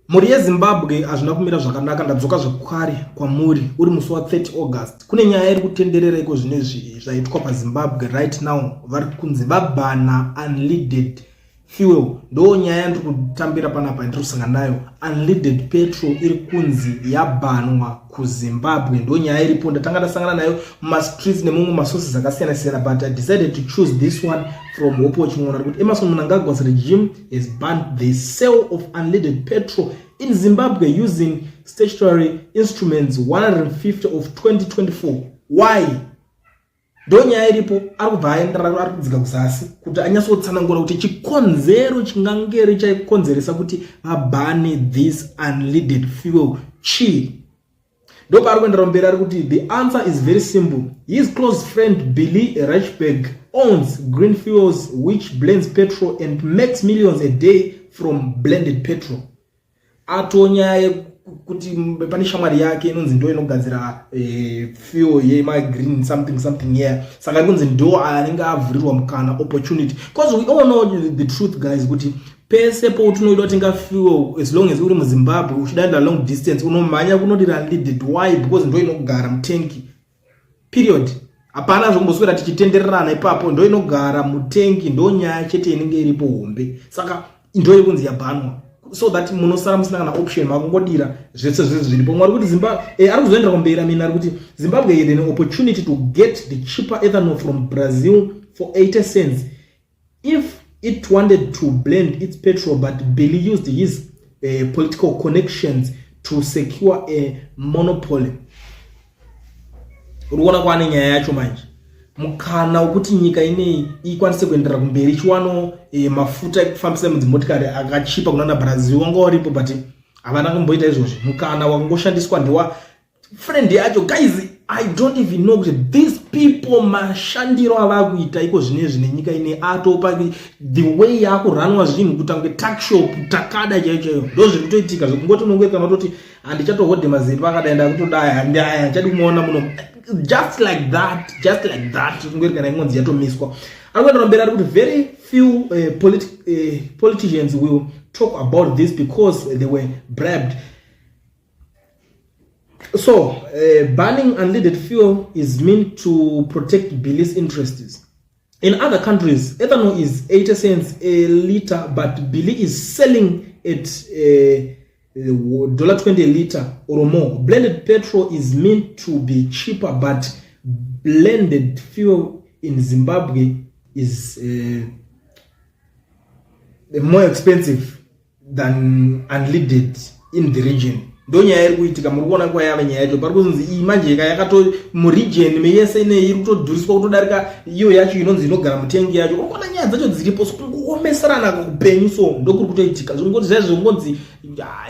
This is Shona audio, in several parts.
Mhuri yeZimbabwe, hazvina kumira zvakanaka. Ndadzoka zvekare kwamuri uri musi wa30 August. Kune nyaya iri kutenderera iko zvinezvi zvaitwa paZimbabwe right now. Vari kunzi vabhana unleaded fuel. Ndo nyaya yandiri kutambira panapa, yandiri kusangana nayo. Unleaded petrol iri kunzi yabhanwa kuZimbabwe. Ndo nyaya iripo. Ndatanga ndasangana nayo mumastreets nemumwe masources akasiyana siyana, but I decided to choose this one from Hope Chin'ono. Ari kuti Emmerson Mnangagwa's regime has banned the sale of unleaded petrol in Zimbabwe using statutory instruments 150 of 2024. Why? Ndo nyaya iripo. Ari kubva aendera, ari kudzika kuzasi kuti anyatsotsanangura kuti chikonzero chingangeri chaikonzeresa kuti vabhane this unleaded fuel chii. Ndo paari kuendera mberi. Ari kuti the answer is very simple. His close friend Billy Reichberg owns Green Fuels, which blends petrol and makes millions a day from blended petrol. Atonyaya yekuti pane shamwari yake inonzi ndo inogadzira fuel yemagreen something something here. Saka iri kunzi ndo anenge avhurirwa mukana, opportunity, because we all know the truth, guys, kuti pese poutinoida kutenga fuel, as long as uri muZimbabwe uchidaenda long distance, unomhanya kunodira unleaded. Why? Because ndo inogara mutengi, period. Hapana zvokumboswera tichitendererana ipapo. Ndo inogara mutengi, ndo nyaya chete inenge iripo hombe. Saka ndo yekunzi yabhanwa, so that munosara musina kana option, makungodira zvese zvese zviripo. Mwari kuti Zimbabwe ari kuzoendera kumberi amini. Ari kuti Zimbabwe had an opportunity to get the cheaper ethanol from Brazil for 80 cents if it wanted to blend its petrol, but Billy used his political connections to secure a monopoly. Uri kuona kwaane nyaya yacho manje. Mukana wekuti nyika inei ikwanise kuenderera kumberi ichiwanawo mafuta ekufambisa mudzimotikari akachipa kunana Brazil wanga uripo, but havana kumboita izvozvo. Mukana wakangoshandiswa ndewa friend yacho. Guys, I don't even know kuti these people, mashandiro avakuita iko zvinezvi nenyika ine, atopa the way yakuranwa zvinhu kuita kunge tuckshop takada chaiyo chaiyo. Ndo zviri kutoitika, zvekungoti unongoekana kutoti handichatohodhe mazepa akadai, ndakutodai, handichadi kumuona muno, just like that, just like that. Kungoerekana ingonzi yatomiswa. Ari kuendera mberi, ari kuti very few politicians will talk about this because they were bribed. So banning unleaded fuel is meant to protect Billy's interests. In other countries, ethanol is 80 cents a liter, but Billy is selling at $20 a liter or more. Blended petrol is meant to be cheaper, but blended fuel in Zimbabwe is more expensive than unleaded in the region. Ndo nyaya iri kuitika. Muri kuona kwayava nyaya yacho. Pari kuzonzi iyi manje ka yakato muregion meyese inei iri kutodhuriswa kutodarika iyo yacho inonzi inogara mutengi yacho. Uri kuona nyaya dzacho dziripo. So kungoomesarana kupenyu, so ndokuri kutoitika. Zvingoti zvaizvo zvingonzi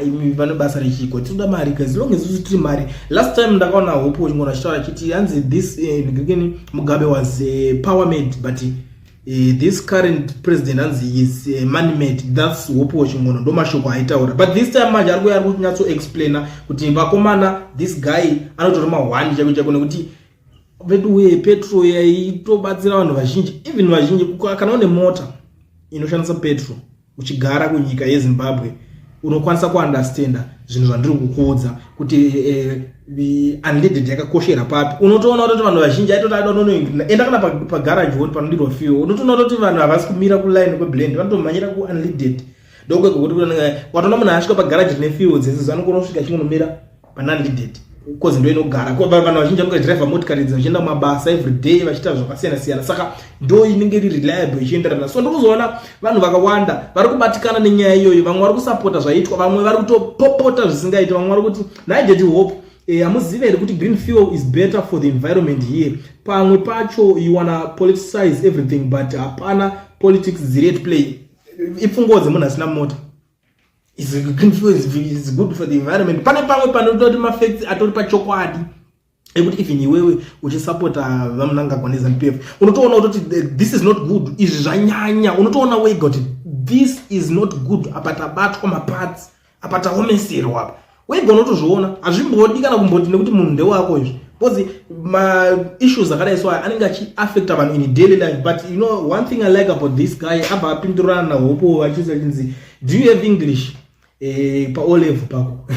imi vane basa rechiko, tinoda mari, as long as isusu tiri mari. Last time ndakaona Hope Chin'ono achitaura achiti hanzi this Mugabe was power made, but this current president hanzi is money made. That's Hope Chin'ono, ndo mashoko aitaura. But this time manje ari kuya, ari kunyatsoexplaina kuti vakomana, this guy anotori mahwani chaiko chaiko, nekuti veduwe petrol yaitobatsira vanhu vazhinji, even vazhinji. Kana une mota inoshandisa petrol uchigara kunyika yeZimbabwe, unokwanisa kuundestanda zvinhu zvandiri kukuudza kuti unleaded yakakoshera papi. Unotoona kutoti vanhu vazhinji aitoti aida unonoenda kana pagaraji woni panodirwa fuel, unotoona kutoti vanhu havasi kumira kuline kweblend, vanotomhanyira kuunleaded. Ndokwega kuti watoona munhu asvika pagaraji rine fuel dzese, anokona kusvika achingonomira pana unleaded 'cause ndo inogara. Vanhu vazhinji vanonge driver motikari idzi vachienda kumabasa everyday, vachiita zvakasiyana siyana, saka ndo inenge iri reliable ichienderana. So ndikuzoona vanhu vakawanda vari kubatikana nenyaya iyoyo. Vamwe vari kusapota zvaitwa, vamwe vari kutopopota zvisingaiti. Vamwe vari kuti naijeti Hope, hamuzivi here kuti green fuel is better for the environment here? Pamwe pacho you wanna politicize everything, but hapana politics dziri at play. Ipfungwa dzemunhu asina mota. Is green fuel is good for the environment. Pane pamwe panototi mafacts atori pachokwadi ekuti even iwewe uchisapota vaMnangagwa neZANU PF, unotoona kutoti this is not good, izvi zvanyanya. Unotoona wega kuti this is not good, apa tabatwa maparts, apa taomeserwa apa. Wega unotozviona, hazvimbodi kana kumboti nekuti munhu ndewako izvi, because maissues akadai so aya anenge achiaffecta vanhu in daily life. But you know one thing I like about this guy, abva apindurana naHope achiisa chinzi, "Do you have English?" Pa O level pako,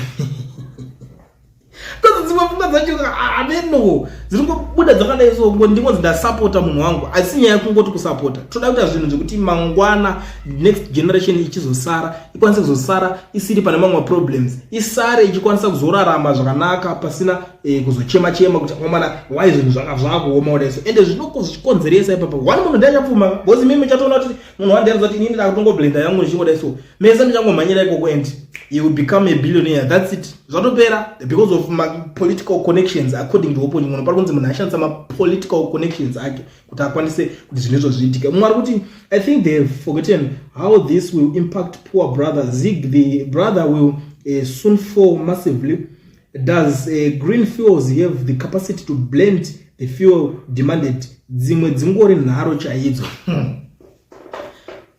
because dzimwe pfungwa dzacho ameno dziri kubuda dzakadai. So ndingonzi ndasapota munhu wangu, asi nyaya yekungoti kusapota, toda kuita zvinhu zvekuti mangwana next generation ichizosara ikwanise kuzosara isiri pane mamwe maproblems, isare ichikwanisa kuzorarama zvakanaka pasina kuzochema chema kuti omana, why zvinhu zvaka zvakuoma kudai. So ende zvichikonzeresa ipapa, one munhu ndiachapfuma, because mimi muchatoona kuti munhu wandiaridza kuti inini ndakutongoblenda yangu ndichingodai, so mese muchangomhanyira ikoko and he will become a billionaire. That's it, zvatopera, because of mapolitical connections. According to Hope Chin'ono, pari kunzi munhu ashandisa mapolitical connections ake kuti akwanise kuti zvinhu izvo zviitike. Mumwe ari kuti, "I think they have forgotten how this will impact poor brother Zig. The brother will soon fall massively. Does Green Fuels have the capacity to blend the fuel demanded? Dzimwe dzingori nharo chaidzo."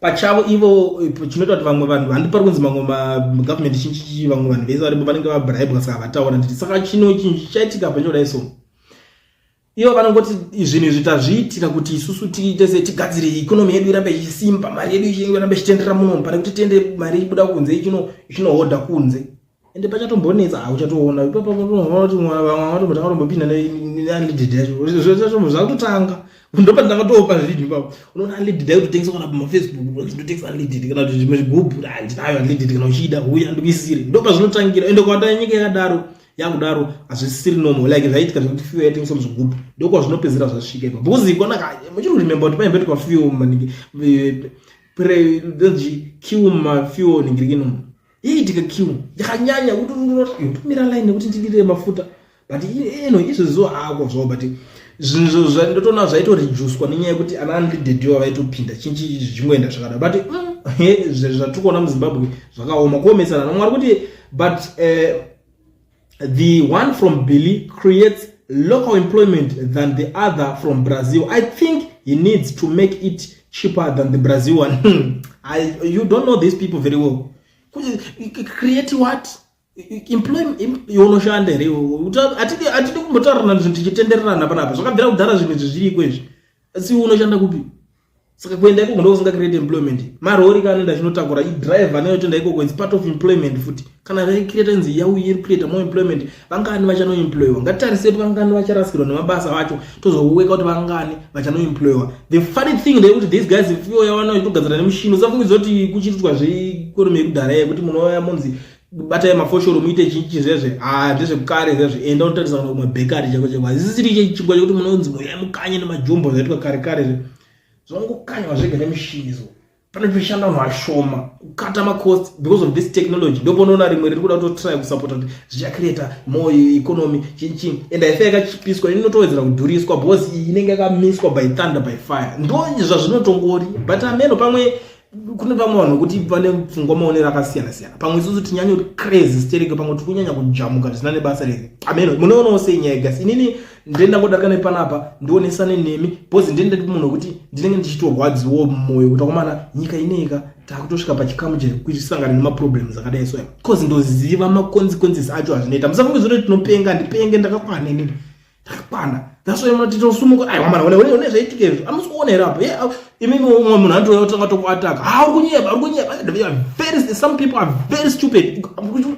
Pachavo ivo, chinoita kuti vamwe vanhu handi, pari kunzi mamwe magovernment chinchichi, vamwe vanhu vese varipo vanenge vabribwa, saka vataura nditi. Saka chino chinhu chichaitika panchodai, so ivo vanongoti zvinhu izvi tazviitira kuti isusu tiite se tigadzire economy yedu irambe ichisimba, mari yedu irambe ichitenderera munomu, pane kuti tiende mari ichibuda kunze ichinohodha kunze. Ende pachatombonetsa, hauchatoona ipapaona kuti vamwe vatombotanga kutombopinda neunleaded yacho, zvakutotanga. Ndopa ndakatopa zvinhu ipapo, unoona unleaded yakutotengeswa kana pamaFacebook, ndotengesa unleaded, kana kuti zvimwe zvigubhu, ndinayo unleaded, kana uchida huya ndikuisire. Ndopa zvinotangira. Ende kwata nyika yakadaro yakudaro, hazvisiri normal, like zvaitika zvekuti fuel yatengeswa muzvigubhu, ndokwazvinopedzera zvasvika ipa, because ikonaka muchiri kuremember kuti paimboitwa fuel maningi queue, mafuel ningirikino iitika queue yakanyanya, kutomira line nekuti ndidire mafuta. But eno izvozvo hako zvavo, but zvinhu ndotoona zvaitoreducwa nenyaya yekuti ana unleaded iwa vaitopinda chinchi zvichingoenda zvakadaro. But zvatiri kuona muZimbabwe zvakaoma kuomesana. Namwari kuti, "But the one from Billy creates local employment than the other from Brazil. I think he needs to make it cheaper than the Brazil one." You don't know these people very well. Create what employment? Unoshanda here? Hatidi kumbotaurirana zvinhu tichitendererana panapa. Zvakabvira kudhara zvinhu izvi zviriko izvi, asi unoshanda kupi? Saka kuenda ikoko ndokusinga create employment? Marori kanoenda achinotakura, idriver neyotoenda ikoko, it's part of employment futi. Kana vaicreata nzi yauye iri kucreata more employment, vangani vachanoemployiwa? Ngatitarise kuti vangani vacharasikirwa nemabasa vacho, tozoweka kuti vangani vachanoemployiwa. The funny thing ndeyekuti these guys, fuel yavana vachitogadzira nemushini, usafungidza kuti kuchiitwa zveeconomy yekudhara yekuti munouya munzi batai mafoshoro muite chinchi zvezve. Ha, ndezvekare zvezve. Enda unotarisa kana kumabhekari chako chako, hazisisiri chingwa chekuti munonzi muyai mukanye nemajombo zvaitwa kare kare. Zve zvongokanywa zvega nemushini, so panotoshanda vanhu vashoma, kukata macost because of this technology. Ndoponoona rimwe riri kuda kutotry kusapota kuti zvichacreata more economy chinchini, and haifa yakachipiswa, inotowedzera kudhuriswa because iyi inenge yakamiswa by thunder, by fire. Ndo zvazvinotongori. But ameno, pamwe kune vamwe vanhu vekuti vane pfungwa, maonero akasiyana siyana. Pamwe isusu tinyanye kuti crazy stereke, pamwe tiri kunyanya kujamuka zvisina nebasa rese. Ameno, munoonawo sei nyaya gasi? Inini ndendangodarika nepanapa ndionesane nemi, because ndendati munhu wekuti ndinenge ndichitorwadziwo mumwoyo kuti akomana, nyika ineika takutosvika pachikamu chekusangana nemaproblems akadai. So because ndoziva maconsequences acho azvinoita. Musafunge zvoti tinopenga. Ndipenge, ndakakwana inini, ndakakwana. That's why munoti tosumuka. Aiwa mana, one zvaitika izvo, amusi kuona here apo? Imimi umwe munhu anotouya kutanga tokuataka, ha, uri kunyeba, uri kunyeba. Very, some people are very stupid.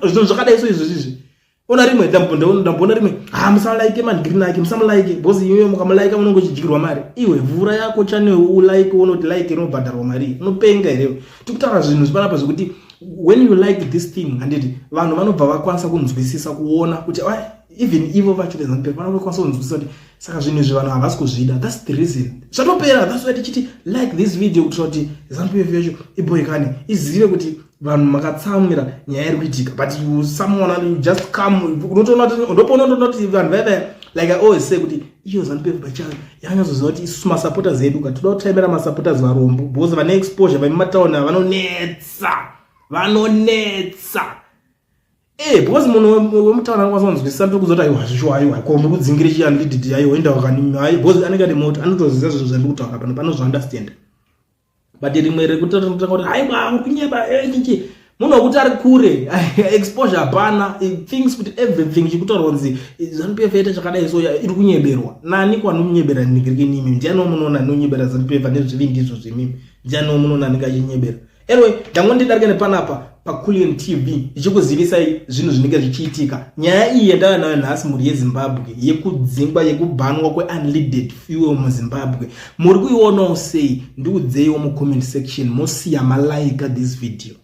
Zvinhu zvakadai so izvo zvizvi, ona rimwe, ndamboona rimwe, ha, musalike mangreen ake, musamulike because iwe mukamulaika munonge uchidyirwa mari. Iwe vhura yako channel ulike, uone kuti like inobhadharwa mari. Unopenga here? Tikutaura zvinhu zvipanapa zvekuti when you like this thing, handiti vanhu vanobva vakwanisa kunzwisisa, kuona kuti even ivo vacho veZANU PF vanokwanisa kunzwisisa kuti saka zvinhu izvi vanhu havasi kuzvida. That's the reason zvatopera. That's why tichiti like this video, kuitira kuti ZANU PF yacho iboikane, izive kuti vanhu makatsamwira nyaya iri kuitika. But you, someone, you just come, unotoona kuti ndoponotoona kuti vanhu vaiva, like I always say kuti iyo ZANU PF pachayo yakanyatsoziva kuti isusu masupporters edu ka toda kutaimira masupporters varombo, because vane exposure vane matauni vanonetsa, vanonetsa. Because munhu wemutauni anokwanisa kunzwisisa ndokuzoti, "Aiwa, zvisho, aiwa, ko muri kudzingire chi unleaded? Aiwa, enda wakani." Ai, because anenge ane mota, anotoziva zvinhu zvandiri kutaura pano, panozviunderstand. But rimwe rekutotanga kuti, "Aiwa, uri kunyeba," chichi munhu wekuti ari kure, exposure hapana, thinks kuti everything chikutaurwa kunzi ZANU PF yaita chakadai, so iri kunyeberwa nani? Kwanomunyebera nigirikinimi, ndiani wamunoona anonyebera ZANU PF nezvivindi izvo zvimimi? Ndiani wamunoona anenge achinyebera? Anyway, ndangondidarika nepanapa. paCulion TV ichikuzivisai zvinhu zvinenge zvichiitika. Nyaya iyi yandava nayo nhasi, mhuri yeZimbabwe, yekudzingwa, yekubhanwa kweunleaded fuel muZimbabwe, muri kuionawo sei? Ndiudzeiwo mucomment section, mosiya malaika this video.